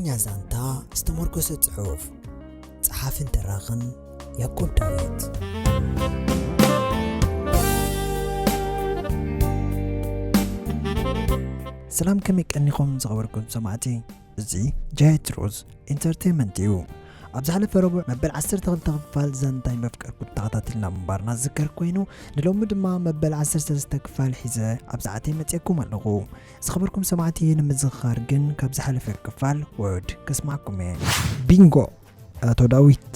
ኛ ዛንታ ዝተመርኮሰ ጽሑፍ፣ ጸሓፍን ተራኽን ያዕቆብ ዳዊት። ሰላም፣ ከመይ ቀኒኹም ዝኸበርኩም ሰማዕቲ? እዚ ጃየት ሮዝ ኢንተርቴይንመንት እዩ። ኣብ ዝሓለፈ ረቡዕ መበል ዓሰርተ ክልተ ክፋል ዛንታይ መፍቀርኩ ተኸታቲልና ምንባርና ዝዝከር ኮይኑ፣ ንሎሚ ድማ መበል ዓሰርተ ሰለስተ ክፋል ሒዘ ኣብ ሰዓተይ መጺኤኩም ኣለኹ። ዝኸበርኩም ሰማዕቲ፣ ንምዝኽኻር ግን ካብ ዝሓለፈ ክፋል ወርድ ከስማዕኩም እየ። ቢንጎ፣ ኣቶ ዳዊት፣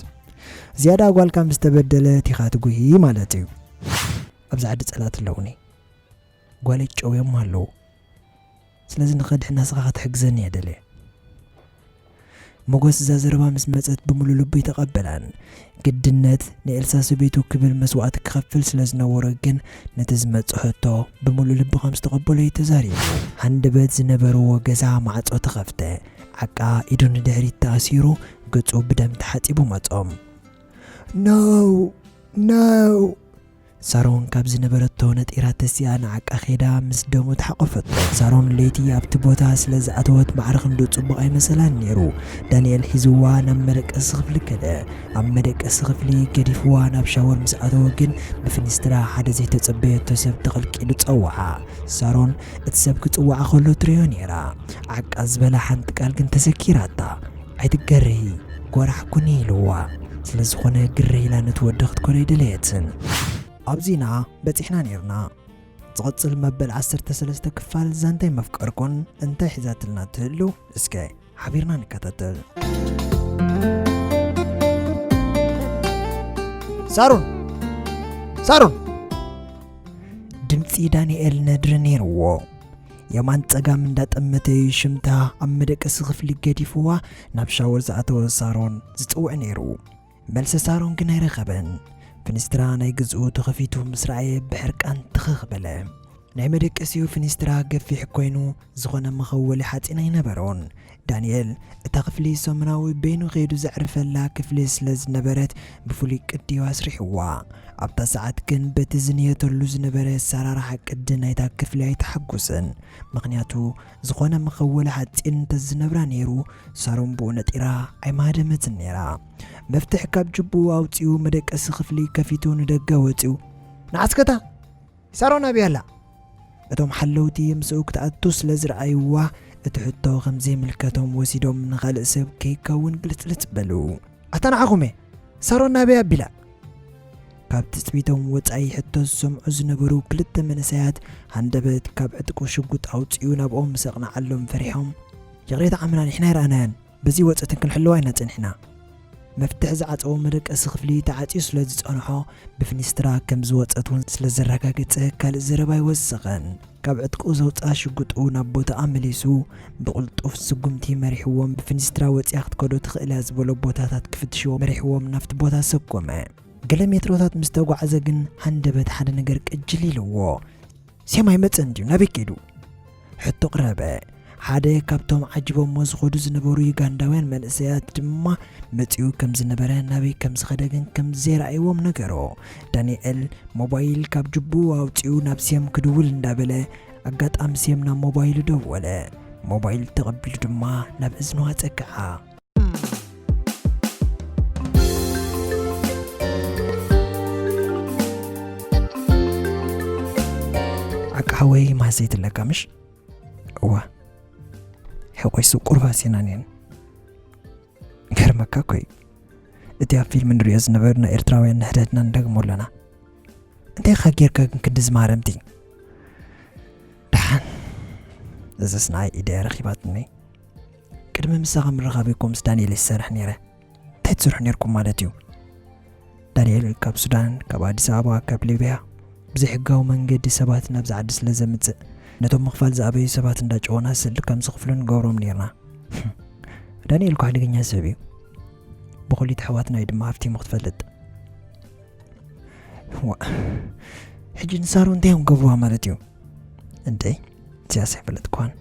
ዝያዳ ጓልካ ምስ ተበደለት ኢኻ ትጉሂ ማለት እዩ። ኣብዚ ዓዲ ጸላት ኣለውኒ። ጓለይ ጨውዮም ኣለዉ። ስለዚ ንኸድሕን ንስኻ ክትሕግዘኒ እየ ደልየ። ሞገስ እዛ ዘረባ ምስ መጸት ብምሉእ ልቡ ኣይተቐበላን። ግድነት ንኤልሳ ሰበይቱ ክብል መስዋእቲ ክኸፍል ስለ ዝነበሮ ግን ነቲ ዝመጽእ ሕቶ ብምሉእ ልቢ ከም ዝተቐበሎ እዩ ተዛሪቡ። ሃንደበት ዝነበርዎ ገዛ ማዕጾ ተኸፍተ። ዓቃ ኢዱ ንድሕሪት ተኣሲሩ ገጹ ብደም ተሓጺቡ መጾም። No! No! ሳሮን ካብ ዝነበረቶ ነጢራ ተሲኣ ንዓቃ ኸይዳ ምስ ደሙ ተሓቆፈቶ። ሳሮን ለይቲ ኣብቲ ቦታ ስለ ዝኣተወት ማዕረ ክንድኡ ጽቡቕ ኣይመሰላን ነይሩ። ዳንኤል ሒዝዋ ናብ መደቀሲ ክፍሊ ከደ። ኣብ መደቀሲ ክፍሊ ገዲፍዋ ናብ ሻወር ምስ ኣተወ ግን ብፍኒስትራ ሓደ ዘይተጸበየቶ ሰብ ተቐልቂሉ ጸውዓ። ሳሮን እቲ ሰብ ክጽውዓ ከሎ ትርእዮ ነይራ። ዓቃ ዝበላ ሓንቲ ቃል ግን ተዘኪራታ። ኣይትገርሂ፣ ጎራሕ ኩኒ ኢልዋ። ስለ ዝኾነ ግርህ ኢላ ነቲ ወዲ ክትኮኖ ኣይደለየትን። ኣብዚና በጺሕና ነይርና። ዝቕጽል መበል ዓሰርተ ሰለስተ ክፋል ዛንታይ መፍቀርኩን እንታይ ሒዛትልና ትህሉ? እስከ ሓቢርና ንከታተል። ሳሮን! ሳሮን! ድምጺ ዳንኤል ነድሪ ነይርዎ። የማን ጸጋም እንዳጠመተ እዩ ሽምታ ኣብ መደቀሲ ክፍሊ ገዲፍዋ ናብ ሻወር ዝኣተወ ሳሮን ዝጽውዕ ነይሩ። መልሲ ሳሮን ግን ኣይረኸበን። ፍንስትራ ናይ ገዝኡ ተኸፊቱ ምስ ረኣየ ብሕርቃን ትኽኽ በለ። ናይ መደቀሲኡ ፍንስትራ ገፊሕ ኮይኑ ዝኾነ መኸወሊ ሓጺን ኣይነበሮን። ዳንኤል እታ ክፍሊ ሰሙናዊ በይኑ ከይዱ ዘዕርፈላ ክፍሊ ስለ ዝነበረት ብፍሉይ ቅዲ እዩ ኣስሪሕዋ። ኣብታ ሰዓት ግን በቲ ዝንየተሉ ዝነበረ ኣሰራርሓ ቅዲ ናይታ ክፍሊ ኣይተሓጎሰን። ምኽንያቱ ዝኾነ መኸወሊ ሓጺን እንተዝነብራ ነይሩ ሳሮን ብኡ ነጢራ ኣይምሃደመትን ነይራ። መፍትሕ ካብ ጅብኡ ኣውጺኡ መደቀሲ ክፍሊ ከፊቱ ንደገ ወጺኡ። ንዓስከታ ሳሮን ኣበይ ኣላ? እቶም ሓለውቲ ምስኡ ክትኣቱ ስለ ዝረኣይዋ እቲ ሕቶ ከም ዘይምልከቶም ወሲዶም ንኻልእ ሰብ ከይከውን ግልጽልጽ በሉ። ኣታ ንዓኹም እየ፣ ሳሮን ናበይ ኣቢላ? ካብ ትጽቢቶም ወጻኢ ሕቶ ዝሰምዑ ዝነበሩ ክልተ መንእሰያት ሃንደበት ካብ ዕጥቁ ሽጉጥ ኣውጺኡ ናብኦም ምስ ኣቕንዓሎም ፈሪሖም፣ ይቕሬታ ዓምና ንሕና ኣይረኣናያን። በዚ ወጸትን ክንሕልዋ ኢና ጸኒሕና። መፍትሕ ዝዓጸዎ መደቀሲ ክፍሊ ተዓጽዩ ስለ ዝጸንሖ፣ ብፍኒስትራ ከም ዝወጸት እውን ስለ ዘረጋገጸ፣ ካልእ ዘረባ ኣይወሰኸን። ካብ ዕጥቁ ዘውጽኣ ሽጉጡ ናብ ቦታኣ መሊሱ፣ ብቕልጡፍ ስጉምቲ መሪሕዎም፣ ብፍኒስትራ ወጺኣ ክትከዶ ትኽእል እያ ዝበሎ ቦታታት ክፍትሽዎ መሪሕዎም ናብቲ ቦታ ሰጎመ። ገለ ሜትሮታት ምስ ተጓዕዘ ግን ሃንደበት ሓደ ነገር ቅጅል ኢልዎ። ሴም ኣይመጸን ድዩ? ናበይ ከይዱ? ሕቶ ቅረበ። ሓደ ካብቶም ዓጂቦሞ ዝኸዱ ዝነበሩ ዩጋንዳውያን መንእሰያት ድማ መጺኡ ከም ዝነበረ፣ ናበይ ከም ዝኸደ ግን ከም ዘይረኣይዎም ነገሮ። ዳንኤል ሞባይል ካብ ጅብኡ ኣውጺኡ ናብ ሴም ክድውል እንዳበለ፣ ኣጋጣሚ ሴም ናብ ሞባይሉ ደወለ። ሞባይል ተቐቢሉ ድማ ናብ እዝኑ ኣጸግዓ። ዓቃ ሓወይ ማህሰይቲ ኣለካ ምሽ? እዋ፣ ሕቆይ ስብ ቁርባ ሲናንየን። ገርመካ እኮ እዩ። እቲ ኣብ ፊልም ንሪኦ ዝነበርና ኤርትራውያን ንሕድሕድና ንደግሞ ኣለና። እንታይ ኢኻ ጌርካ ግን ክንድዚ ማረምቲ? ደሓን፣ እዝስ ንዓይ ኢደያ ረኺባትኒ። ቅድሚ ምሳኻ ምርኻበይ እኮ ምስ ዳንኤል ይሰርሕ ነይረ። እንታይ ትሰርሑ ነይርኩም ማለት እዩ? ዳንኤል ካብ ሱዳን፣ ካብ ኣዲስ ኣበባ፣ ካብ ሊብያ ብዘይሕጋዊ መንገዲ ሰባት ናብዚ ዓዲ ስለ ዘምጽእ፣ ነቶም ምኽፋል ዝኣበዩ ሰባት እንዳጨወና ስልዲ ከም ዝኽፍሉ ንገብሮም ነይርና። ዳንኤል እኮ ሓደገኛ ሰብ እዩ። ብኹሊት ኣሕዋትና እዩ ድማ ሃፍቲሙ ክትፈልጥ። ዋ፣ ሕጂ ንሳሮ እንታይ እዮም ገብርዋ ማለት እዩ? እንተይ፣ እዚኣስ ኣይፈለጥክዋን።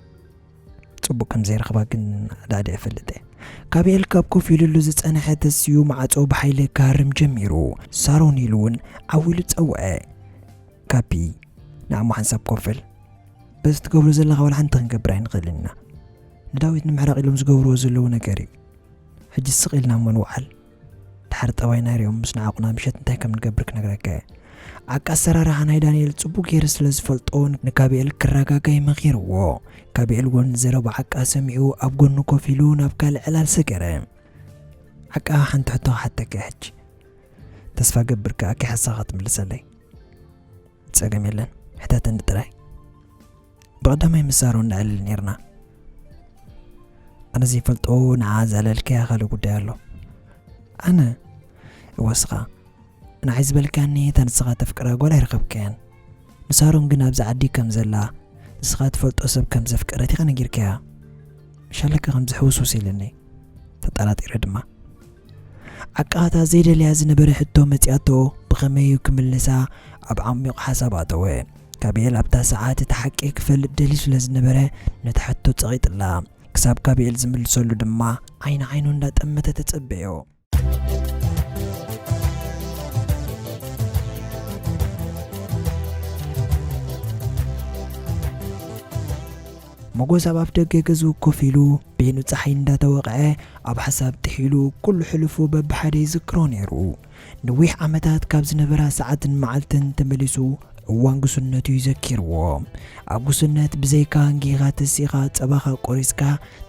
ጽቡቕ ከም ዘይረኽባ ግን ኣዳዲ እፈልጥ እየ። ካብ ኤል ካብ ኮፍ ኢሉሉ ዝጸንሐ ተስዩ ማዕጾ ብሓይሊ ክሃርም ጀሚሩ። ሳሮን ኢሉ እውን ዓው ኢሉ ጸውዐ። ካፒ፣ ንኣሞ ሓንሳብ ኮፍ በል። በዚ ትገብሮ ዘለኻ ዋላ ሓንቲ ክንገብር ኣይንኽእልን ኢና። ንዳዊት ንምሕራቕ ኢሎም ዝገብርዎ ዘለዉ ነገር እዩ። ሕጂ ስቕ ኢልና እሞ ንውዓል። ድሓር ጠባይና ርዮም ምስ ንዓቑና ምሸት እንታይ ከም ንገብር ክነግረካ እየ። ዓቂ ኣሰራርሓ ናይ ዳንኤል ጽቡቕ ገይሩ ስለ ዝፈልጦ ንካብኤል ክረጋጋይ መኺርዎ። ካብኤል እውን ዘረባ ዓቃ ሰሚዑ ኣብ ጎኑ ኮፍ ኢሉ ናብ ካልእ ዕላል ሰገረ። ዓቃ ሓንቲ ሕቶ ክሓተካ ሕጂ። ተስፋ ገብር ከኣ ከይሓሳኻ ትምልሰለይ። ጸገም የለን፣ ሕተተኒ ጥራይ። ብቐዳማይ ምስ ሳሮን ነዕልል ኔርና። ኣነ ዘይፈልጦ ንዓ ዘዕለልካያ ካልእ ጉዳይ ኣሎ። ኣነ? እወ እስኻ። ንዓይ ዝበልካኒ እታ ንስኻ ተፍቅራ ጓል ኣይረኸብካያን። ንሳሮን ግን ኣብዚ ዓዲ ከም ዘላ፣ ንስኻ ትፈልጦ ሰብ ከም ዘፍቀረት ኢኻ ነጊርካያ። ሻለካ ከም ዝሕውስውስ ኢልኒ። ተጠራጢረ ድማ። ዓቃታ ዘይደልያ ዝነበረ ሕቶ መጺኣቶ፣ ብኸመይ እዩ ክምልሳ ኣብ ዓሚቕ ሓሳብ ኣተወ። ካብኤል ኣብታ ሰዓት እቲ ሓቂ ክፈልጥ ደልዩ ስለ ዝነበረ፣ ነታ ሕቶ ጸቒጥላ። ክሳብ ካብኤል ዝምልሰሉ ድማ ዓይኒ ዓይኑ እንዳጠመተ ተጸበዮ። ሞጎስ ኣብ ኣፍ ደገ ገዝኡ ኮፍ ኢሉ፣ በይኑ ጸሓይ እንዳተወቕዐ፣ ኣብ ሓሳብ ጥሒሉ፣ ኩሉ ሕሉፉ በብሓደ ይዝክሮ ነይሩ። ነዊሕ ዓመታት ካብ ዝነበራ ሰዓትን መዓልትን ተመሊሱ፣ እዋን ጉስነቱ እዩ ዘኪርዎ። ኣብ ጉስነት ብዘይካ ኣንጊኻ ተሲኻ ጸባኻ ቆሪስካ፣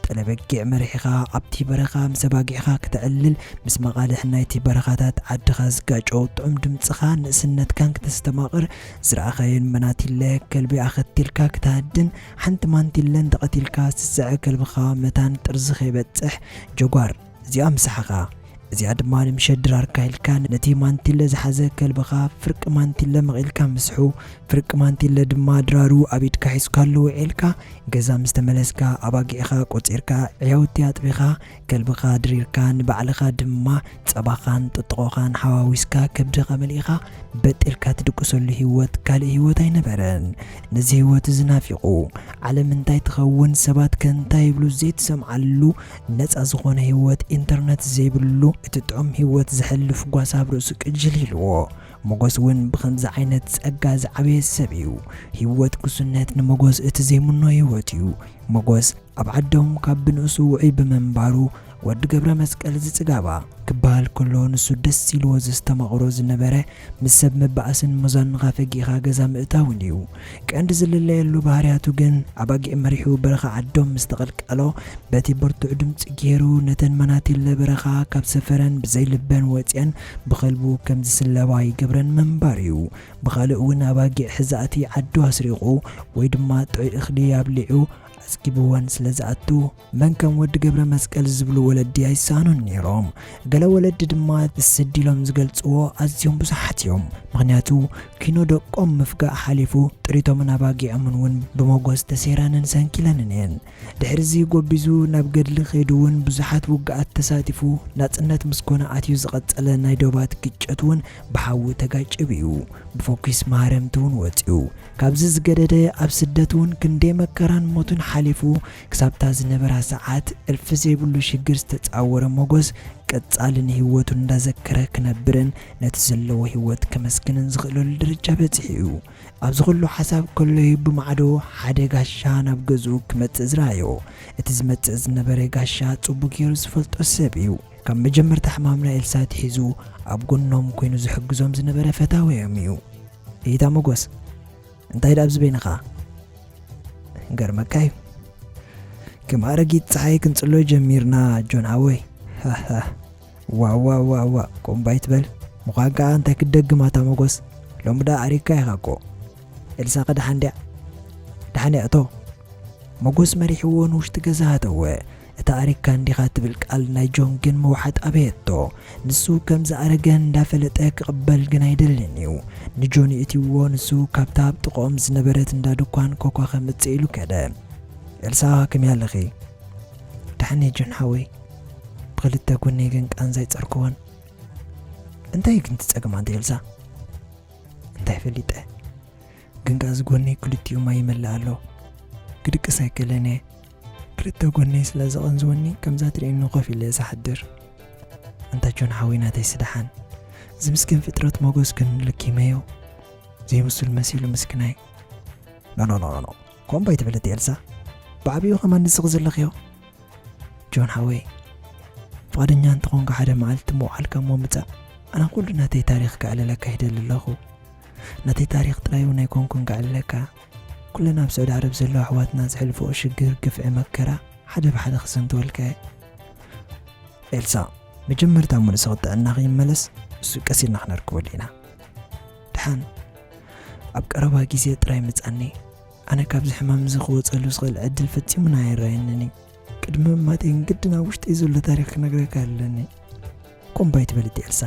ጠለበጊዕ መሪሕኻ ኣብቲ በረኻ ምስ ኣባጊዕኻ ክተዕልል፣ ምስ መቓልሕ ናይቲ በረኻታት ዓድኻ ዝጋጮ ጥዑም ድምጽኻ ንእስነትካን ክተስተማቕር፣ ዝረኣኻየን መናቲለ ከልቢ ኣኸቲልካ ክተሃድን፣ ሓንቲ ማንቲለ እንተቐቲልካ ዝስስዐ ከልብኻ መታን ጥርዚ ከይበጽሕ ጀጓር እዚኣ ምሳሕኻ፣ እዚኣ ድማ ንምሸት ድራርካ ኢልካ ነቲ ማንቲለ ዝሓዘ ከልብኻ ፍርቂ ማንቲለ መቒልካ ምስሑ፣ ፍርቂ ማንቲለ ድማ ድራሩ ኣብ ኢድካ ሒዝካሉ ውዒልካ፣ ገዛ ምስ ተመለስካ ኣባጊዕኻ ቆጺርካ፣ ዕያውቲ ኣጥቢኻ፣ ከልብኻ ድሪርካ፣ ንባዕልኻ ድማ ጸባኻን ጥጥቖኻን ሓዋዊስካ ከብድኻ መሊእኻ በጥ ኢልካ ትድቅሰሉ ህይወት ካልእ ህይወት ኣይነበረን። ነዚ ህይወት እዚ ናፊቑ፣ ዓለም እንታይ ትኸውን፣ ሰባት ከ እንታይ ይብሉ ዘይትሰምዓሉ፣ ነጻ ዝኾነ ህይወት፣ ኢንተርነት ዘይብሉ፣ እቲ ጥዑም ህይወት ዘሕልፍ ጓሳ ኣብ ርእሱ ቅጅል ኢልዎ። ሞጎስ እውን ብኸምዚ ዓይነት ጸጋ ዝዓበየ ሰብ እዩ። ህይወት ጉስነት ንሞጎስ እቲ ዘይምኖ ህይወት እዩ። ሞጎስ ኣብ ዓዶም ካብ ብንእሱ ውዑይ ብምንባሩ፣ ወዲ ገብረ መስቀል ዝጽጋባ ክበሃል ከሎ፣ ንሱ ደስ ኢልዎ ዘስተማቕሮ ዝነበረ፣ ምስ ሰብ ምባኣስን ሞዛንኻ ፈጊኻ ገዛ ምእታውን እዩ። ቀንዲ ዝልለየሉ ባህርያቱ ግን፣ ኣባጊዕ መሪሑ በረኻ ዓዶም ምስ ተቐልቀሎ፣ በቲ ብርቱዕ ድምጺ ገይሩ፣ ነተን መናቲለ በረኻ ካብ ሰፈረን ብዘይልበን ወጽየን ብኸልቡ ከም ዝስለባ ይገብረን ምንባር እዩ። ብኻልእ እውን፣ ኣባጊዕ ሕዛእቲ ዓዱ ኣስሪቑ ወይ ድማ ጥዑይ እኽሊ ኣብሊዑ ኣጽጊብወን ስለ ዝኣቱ፣ መን ከም ወዲ ገብረ መስቀል ዝብሉ ወለዲ ኣይሰኣኑን ነይሮም። ገለ ወለዲ ድማ ስዲ ኢሎም ዝገልጽዎ ኣዝዮም ብዙሓት እዮም። ምኽንያቱ፣ ኪኖ ደቆም ምፍጋእ ሓሊፉ፣ ጥሪቶምን ኣባጊዖምን እውን ብሞጎስ ተሰይረንን ሰንኪለንን እየን። ድሕሪዚ ጎቢዙ ናብ ገድሊ ከይዱ እውን ብዙሓት ውግኣት ተሳቲፉ፣ ናጽነት ምስ ኮነ ኣትዩ ዝቐጸለ ናይ ዶባት ግጨት እውን ብሓዊ ተጋጭብ እዩ። ብፎኪስ ማህረምቲ እውን ወጺኡ። ካብዚ ዝገደደ፣ ኣብ ስደት እውን ክንደይ መከራን ሞትን ሓሊፉ፣ ክሳብታ ዝነበራ ሰዓት እልፊ ዘይብሉ ሽግር ዝተጻወረ ሞጎስ፣ ቀጻሊ ንህይወቱ እንዳዘከረ ክነብርን ነቲ ዘለዎ ህይወት ከመስግንን ዝኽእለሉ ደረጃ በጺሑ እዩ። ኣብዚ ኩሉ ሓሳብ ከሎ እዩ ብማዕዶ ሓደ ጋሻ ናብ ገዝኡ ክመጽእ ዝረኣዮ። እቲ ዝመጽእ ዝነበረ ጋሻ ጽቡቕ ገይሩ ዝፈልጦ ሰብ እዩ። ካብ መጀመርታ ሕማም ናይ ኤልሳ ኣትሒዙ ኣብ ጎኖም ኮይኑ ዝሕግዞም ዝነበረ ፈታዊኦም እዩ። እይታ ሞጎስ፣ እንታይ ደኣ ኣብዚ በይንኻ? ገርመካ እዩ። ከም ኣረጊት ጸሓይ ክንጽሎ ጀሚርና ጆን ሓወይ። ሃሃ። ዋእ ዋእ ዋእ ዋእ፣ ኮምባይ ትበል። ምዃን ከኣ እንታይ ክትደግም ኣታ ሞጎስ? ሎሚ ደኣ ኣሪግካ ኢኻ እኮ። ኤልሳ ከ ደሓን ድያ? ደሓን እያ እቶ። ሞጎስ መሪሕዎ ንውሽጢ ገዛ ኣተወ። እታ ኣሪግካ እንዲኻ ትብል ቃል ናይ ጆን ግን ምውሓጥ ኣበየቶ። ንሱ ከም ዝኣረገ እንዳፈለጠ ክቕበል ግን ኣይደልን እዩ። ንጆን ይእትይዎ፣ ንሱ ካብታ ኣብ ጥቕኦም ዝነበረት እንዳ ድኳን ኮካ ከምጽእ ኢሉ ከደ። ኤልሳ፣ ከመይ ኣለኺ? ደሓን እየ ጆን ሓወይ። ብኽልተ ጎነይ ግን ቃንዛ ኣይጸርኩዎን። እንታይ ግን ትጸገም ኣንቲ ኤልሳ? እንታይ ፈሊጠ? ግን ከኣ እዚ ጎነይ ክልቲኡ ማይ ይመልእ ኣሎ። ክድቅስ ኣይክእልን እየ። ክልተ ጎነይ ስለ ዘቐንዝወኒ ከምዛ ትርእየኒ ኮፍ ኢለ እየ ዝሓድር። ኣንታ ጆን ሓወይ ናተይ ስደሓን። እዚ ምስኪን ፍጥረት ሞጎስ ግን ልኪመዮ። ዘይምሱል መሲሉ ምስኪናይ። ኖ፣ ኖ፣ ኖ፣ ኖ፣ ኖ። ኮምባይ ትብል እቲ ኤልሳ። ብዓቢኡ ከማን ንስኺ ዘለኽዮ። ጆን ሓወይ፣ ፍቓደኛ እንተኾንካ ሓደ መዓልቲ ምውዓልካ እሞ ምጻእ። ኣነ ኩሉ ናተይ ታሪኽ ከዕልለካ ይደሊ ኣለኹ። ናተይ ታሪኽ ጥራይ እውን ኣይኮንኩን ከዕልለካ። ኩለን ኣብ ስዑዲ ዓረብ ዘለዋ ኣሕዋትና ዘሕልፍኦ ሽግር፣ ግፍዒ፣ መከራ ሓደ ብሓደ ክዘንትወልካ እየ። ኤልሳ፣ መጀመርታ እሞ ንስኺ ጥዕናኺ ይመለስ፣ እሱ ቀስ ኢልና ክነርክበሉ ኢና። ደሓን ኣብ ቀረባ ግዜ ጥራይ ምጻኒ። ኣነ ካብዚ ሕማም እዚ ክወጸሉ ዝኽእል ዕድል ፈጺሙን ኣይረኣየንን እዩ። ቅድሚ ምማተይ ግን ግድን ኣብ ውሽጠይ ዘሎ ታሪኽ ክነግረካ ኣለኒ። ኮምባይ ትበልቲ ኤልሳ፣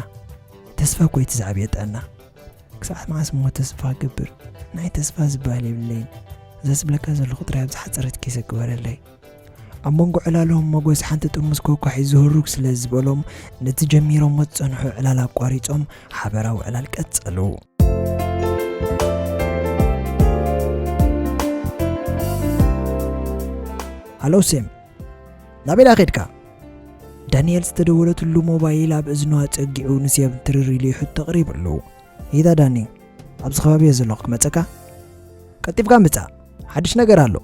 ተስፋ እኮ እቲ ዝዓብየ ጥዕና። ክሳዕ መዓስ እሞ ተስፋ ክገብር? ናይ ተስፋ ዝበሃል የብለይን። እዛ ዝብለካ ዘለኹ ጥራይ ኣብ ዝሓጸረት ኬሰ ግበረለይ። ኣብ መንጎ ዕላሎም መጎስ ሓንቲ ጥርሙዝ ኮካ ሒዙ ህሩግ ስለ ዝበሎም፣ ነቲ ጀሚሮሞ ዝጸንሑ ዕላል ኣቋሪጾም ሓበራዊ ዕላል ቀጸሉ። ሃሎ ሴም፣ ናበይ ደኣ ኸድካ? ዳንኤል ዝተደወለትሉ ሞባይል ኣብ እዝኑ ኣጸጊዑ ንሴም ትርር ኢሉ ሕቶ ኣቕሪብሉ። ይታ ዳኒ፣ ኣብዚ ከባቢ እየ ዘለኹ፣ ክመጸካ? ቀልጢፍካ ምጻእ፣ ሓድሽ ነገር ኣሎ።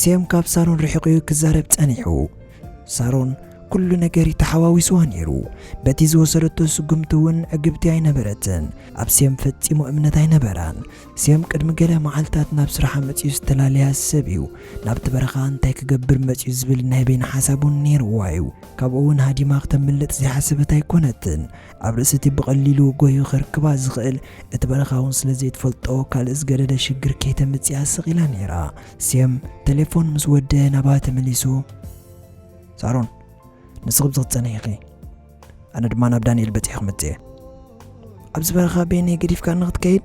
ሴም ካብ ሳሮን ርሒቑ እዩ ክዛረብ ጸኒሑ። ሳሮን ኩሉ ነገር እዩ ተሓዋዊስዋ ነይሩ። በቲ ዝወሰደቶ ስጉምቲ እውን ዕግብቲ ኣይነበረትን። ኣብ ሴም ፈጺሙ እምነት ኣይነበራን። ሴም ቅድሚ ገለ መዓልታት ናብ ስራሓ መጺኡ ዝተላለያ ሰብ እዩ። ናብቲ በረኻ እንታይ ክገብር መጺኡ ዝብል ናይ በይና ሓሳብ እውን ነይርዋ እዩ። ካብኡ እውን ሃዲማ ክተምልጥ ዘይሓሰበት ኣይኮነትን። ኣብ ርእሲ እቲ ብቐሊሉ ጎዩ ከርክባ ዝኽእል፣ እቲ በረኻ እውን ስለ ዘይትፈልጦ ካልእ ዝገደደ ሽግር ከይተምጽእ እያ ስቕ ኢላ ነይራ። ሴም ቴሌፎን ምስ ወደአ ናብኣ ተመሊሱ፣ ሳሮን፣ ንስኺ ኣብዚ ክትጸንሒ ኢኺ፣ ኣነ ድማ ናብ ዳንኤል በጺሐ ክመጽእ እየ። ኣብዚ በረኻ በይነይ ገዲፍካኒ ክትከይድ?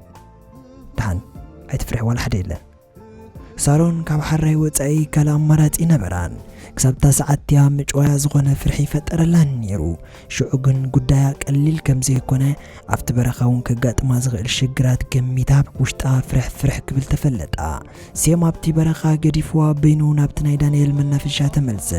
ደሓን ኣይትፍርሒ፣ ዋላ ሓደ የለን። ሳሮን ካብ ሓራይ ወጻኢ ካልእ ኣማራጺ ነበራን። ክሳብ እታ ሰዓት እቲኣ ምጭዋያ ዝኾነ ፍርሒ ይፈጠረላን ነይሩ። ሽዑ ግን ጉዳያ ቀሊል ከም ዘይኮነ፣ ኣብቲ በረኻ እውን ከጋጥማ ዝኽእል ሽግራት ገሚታ ውሽጣ ፍርሕ ፍርሕ ክብል ተፈለጣ። ሴም ኣብቲ በረኻ ገዲፍዋ በይኑ ናብቲ ናይ ዳንኤል መናፈሻ ተመልሰ።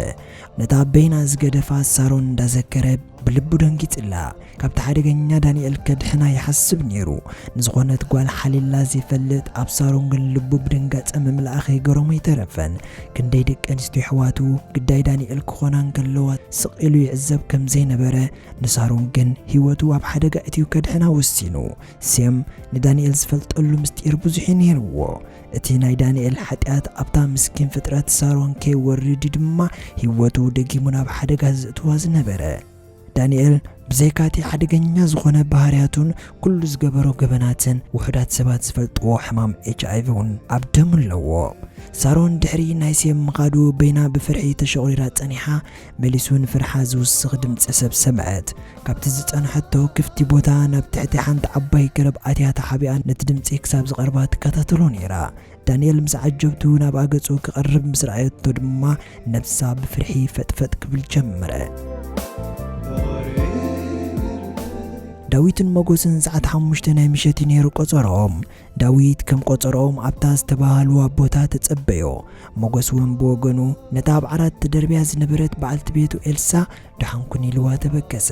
ነታ በይና ዝገደፋ ሳሮን እንዳዘከረ ብልቡ ደንጊጽላ። ካብቲ ሓደገኛ ዳንኤል ከድሕና ይሓስብ ነይሩ። ንዝኾነት ጓል ሓሊላ ዘይፈልጥ ኣብ ሳሮን ግን ልቡ ብድንጋጸ ምምላኣ ከይገረሞ ኣይተረፈን። ክንደይ ደቂ ኣንስትዮ ኣሕዋቱ ግዳይ ዳንኤል ክኾና እንከለዋ ስቕ ኢሉ ይዕዘብ ከም ዘይነበረ፣ ንሳሮን ግን ህይወቱ ኣብ ሓደጋ እትዩ ከድሕና ወሲኑ። ሴም ንዳንኤል ዝፈልጠሉ ምስጢር ብዙሕ እዩ ነይርዎ። እቲ ናይ ዳንኤል ሓጢኣት ኣብታ ምስኪን ፍጥረት ሳሮን ከይወርድ እዩ ድማ ህይወቱ ደጊሙ ናብ ሓደጋ ዘእትዋ ዝነበረ። ዳንኤል ብዘይካ እቲ ሓደገኛ ዝኾነ ባህርያቱን ኩሉ ዝገበሮ ገበናትን፣ ውሑዳት ሰባት ዝፈልጥዎ ሕማም ኤች ኣይ ቪ እውን ኣብ ደሙ ኣለዎ። ሳሮን ድሕሪ ናይ ሴም ምኻዱ በይና ብፍርሒ ተሸቑሪራ ጸኒሓ፣ መሊሱ ንፍርሓ ዝውስኽ ድምጺ ሰብ ሰምዐት። ካብቲ ዝጸንሐቶ ክፍቲ ቦታ ናብ ትሕቲ ሓንቲ ዓባይ ገረብ ኣትያ ተሓቢኣ ነቲ ድምጺ ክሳብ ዝቐርባ ትከታተሎ ነይራ። ዳንኤል ምስ ዓጀብቱ ናብኣ ገጹ ክቐርብ ምስ ረኣየቶ ድማ ነብሳ ብፍርሒ ፈጥፈጥ ክብል ጀመረ። ዳዊትን መጎስን ሰዓት ሓሙሽተ ናይ ምሸት እዩ ነይሩ ቆጸሮኦም። ዳዊት ከም ቆጸሮኦም ኣብታ ዝተባህልዋ ቦታ ተጸበዮ። መጎስ እውን ብወገኑ ነታ ኣብ ዓራት ተደርብያ ዝነበረት በዓልቲ ቤቱ ኤልሳ ደሓን ኩን ኢልዋ ተበገሰ።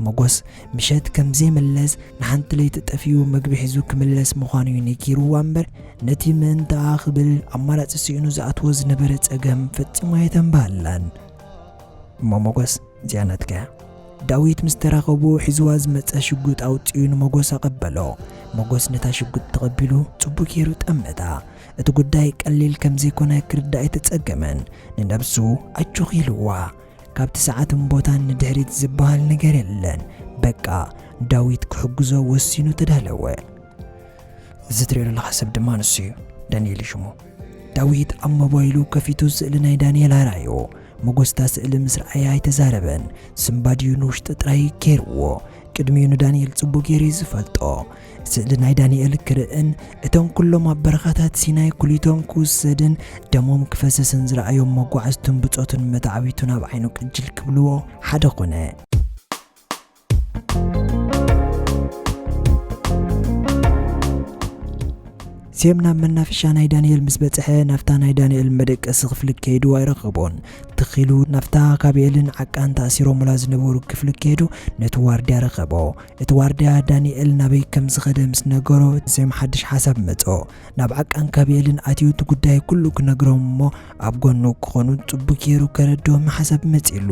መጎስ ምሸት ከም ዘይምለስ፣ ንሓንቲ ለይቲ ጠፊኡ መግቢ ሒዙ ክምለስ ምዃኑ እዩ ነጊርዋ እምበር፣ ነቲ ምእንታኣ ክብል ኣማራጺ ስኢኑ ዝኣትዎ ዝነበረ ጸገም ፈጺሙ ኣየተንበሃላን። እሞ መጎስ፣ እዚኣ ናትካ እያ። ዳዊት ምስ ተራኸቡ ሒዝዋ ዝመጸ ሽጉጥ ኣውጺኡ ንመጎስ ኣቐበሎ። መጎስ ነታ ሽጉጥ ተቐቢሉ ጽቡቕ ገይሩ ጠመታ። እቲ ጉዳይ ቀሊል ከም ዘይኮነ ክርዳእ ኣይተጸገመን። ንነብሱ ኣጆኺ ኢልዋ። ካብቲ ሰዓትን ቦታን ንድሕሪት ዝበሃል ነገር የለን። በቃ፣ ዳዊት ክሕግዞ ወሲኑ ተዳለወ። እዚ ትሪኦ ዘለኻ ሰብ ድማ ንሱ እዩ፣ ዳንኤል እዩ ሽሙ። ዳዊት ኣብ ሞባይሉ ከፊቱ ስእሊ ናይ ዳንኤል ኣርኣዮ። መጎስ እታ ስእሊ ምስ ረኣያ ኣይተዛረበን። ስንባዲኡ ንውሽጢ ጥራይ ገይርዎ። ቅድሚኡ ንዳንኤል ጽቡቕ ገይሩ እዩ ዝፈልጦ። ስእሊ ናይ ዳንኤል ክርእን እቶም ኩሎም ኣብ በረኻታት ሲናይ ኩሊቶም ክውሰድን ደሞም ክፈስስን ዝረኣዮም መጓዕዝቱን ብጾቱን መታዕቢቱን ኣብ ዓይኑ ቅጅል ክብልዎ ሓደ ኾነ። ሴም ናብ መናፈሻ ናይ ዳንኤል ምስ በጽሐ፣ ናብታ ናይ ዳንኤል መደቀሲ ክፍሊ ከይዱ ኣይረኸቦን። ትኺሉ ናብታ ካቢኤልን ዓቃን ተኣሲሮምላ ዝነበሩ ክፍሊ ከይዱ ነቲ ዋርድያ ረኸቦ። እቲ ዋርድያ ዳንኤል ናበይ ከም ዝኸደ ምስ ነገሮ፣ ሴም ሓድሽ ሓሳብ መጾ። ናብ ዓቃን ካቢኤልን ኣትዩ እቲ ጉዳይ ኩሉ ክነግሮም እሞ ኣብ ጎኑ ክኾኑ ጽቡቅ ገይሩ ከረድኦም ሓሳብ መጺሉ።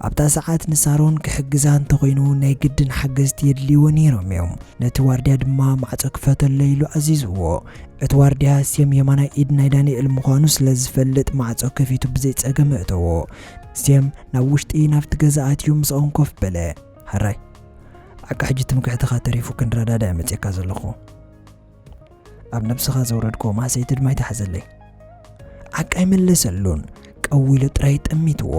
ኣብታ ሰዓት ንሳሮን ክሕግዛ እንተኾይኑ ናይ ግድን ሓገዝቲ የድልይዎ ነይሮም እዮም። ነቲ ዋርድያ ድማ ማዕጾ ክፈተለይ ኢሉ ኣዚዝዎ። እቲ ዋርድያ ሴም የማናይ ኢድ ናይ ዳንኤል ምዃኑ ስለ ዝፈልጥ ማዕጾ ከፊቱ ብዘይ ጸገም እእተዎ። ሴም ናብ ውሽጢ ናብቲ ገዛ ኣትዩ ምስኦም ኮፍ በለ። ሕራይ፣ ዓቃ ሕጂ ትምክሕትኻ ተሪፉ ክንረዳዳእ መጺእካ ዘለኹ። ኣብ ነብስኻ ዘውረድክዎ ማህሰይቲ ድማ ይትሓዘለይ። ዓቃ ኣይመለሰሉን። ቀዊሉ ጥራይ ጠሚትዎ።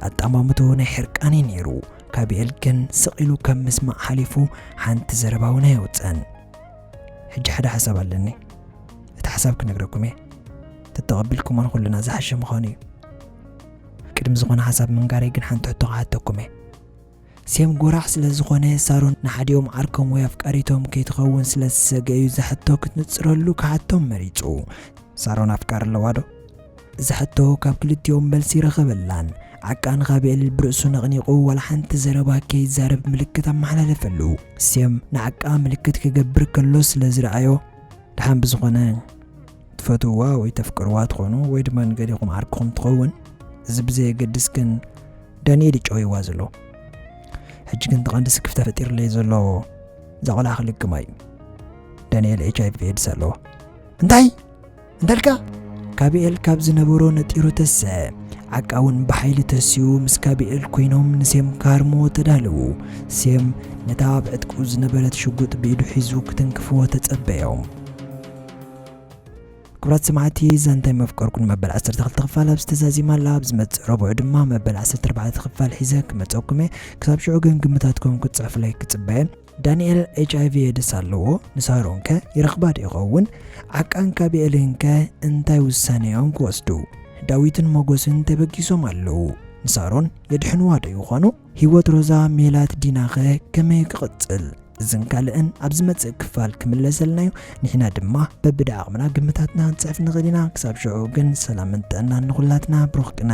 ኣጠማምትኡ ናይ ሕርቃን እዩ ነይሩ። ካቢኤል ግን ስቕ ኢሉ ካብ ምስማዕ ሓሊፉ ሓንቲ ዘረባ እውን ኣየውፀን። ሕጂ ሓደ ሓሳብ ኣለኒ። እቲ ሓሳብ ክነግረኩም እየ። ተተቐቢልኩሞን ኩልና ዝሓሸ ምዃኑ እዩ። ቅድሚ ዝኾነ ሓሳብ ምንጋረይ ግን ሓንቲ ሕቶ ክሓተኩም እየ። ሴም ጎራሕ ስለ ዝኾነ ሳሮን ንሓዲኦም ዓርኮም ወይ ኣፍቃሪቶም ከይትኸውን ስለ ዝሰገ እዩ ዝሕቶ ክትንጽረሉ ክሓቶም መሪጹ። ሳሮን ኣፍቃሪ ኣለዋ ዶ? ዝሕቶ ካብ ክልቲኦም መልሲ ረኸበላን። ዓቃ ንኻቢኤል ብርእሱ ነቕኒቑ ዋላ ሓንቲ ዘረባ ከይዛረብ ምልክት ኣመሓላለፈሉ። ሴም ንዓቃ ምልክት ክገብር ከሎ ስለ ዝረኣዮ፣ ደሓን ብዝኾነ ትፈትውዋ ወይ ተፍቅርዋ ትኾኑ ወይ ድማ ንገሊኹም ዓርክኹም ትኸውን፣ እዚ ብዘየገድስ ግን ዳንኤል እዩ ጨውይዋ ዘሎ። ሕጂ ግን እቲ ቀንዲ ስክፍታ ፈጢርለይ ዘሎ እዛ ቆልዓ ክልግማ እዩ። ዳንኤል ኤች ኣይ ቪ ኤድስ ኣለዎ። እንታይ? እንተልካ? ካቢኤል ካብ ዝነበሮ ነጢሩ ተሰ። ዓቃ እውን ብሓይሊ ተሲኡ ምስ ካቢኤል ኮይኖም ንሴም ክሃርምዎ ተዳለዉ። ሴም ነታ ኣብ ዕጥቁ ዝነበረት ሽጉጥ ብኢዱ ሒዙ ክትንክፍዎ ተጸበዮም። ክቡራት ሰማዕቲ፣ እዛ እንታይ መፍቀርኩን መበል ዓሰርተ ክልተ ክፋል ኣብዚ ተዛዚማ ኣላ። ኣብ ዝመጽእ ረቡዕ ድማ መበል ዓሰርተ ኣርባዕተ ክፋል ሒዘ ክመጸኩም እየ። ክሳብ ሽዑ ግን ግምታትኩም ክትጽሕፉለይ ክጽበ እየ። ዳንኤል ኤች ኣይ ቪ ኤድስ ኣለዎ። ንሳሮን ከ ይረኽባ ዶ ይኸውን? ዓቃን ካቢኤልን ከ እንታይ ውሳነ እዮም ክወስዱ? ዳዊትን ሞጎስን ተበጊሶም ኣለዉ። ንሳሮን የድሕንዋ ዶ ይኾኑ? ህይወት ሮዛ፣ ሜላት፣ ዲና ከ ከመይ ክቕጽል? እዝን ካልእን ኣብ ዝመጽእ ክፋል ክምለሰልና እዩ። ንሕና ድማ በብደዓቕምና ግምታትና ክንጽሕፍ ንኽእል ኢና። ክሳብ ሽዑ ግን ሰላምን ጥዕናን ንኹላትና። ብሩኽ ቅነ።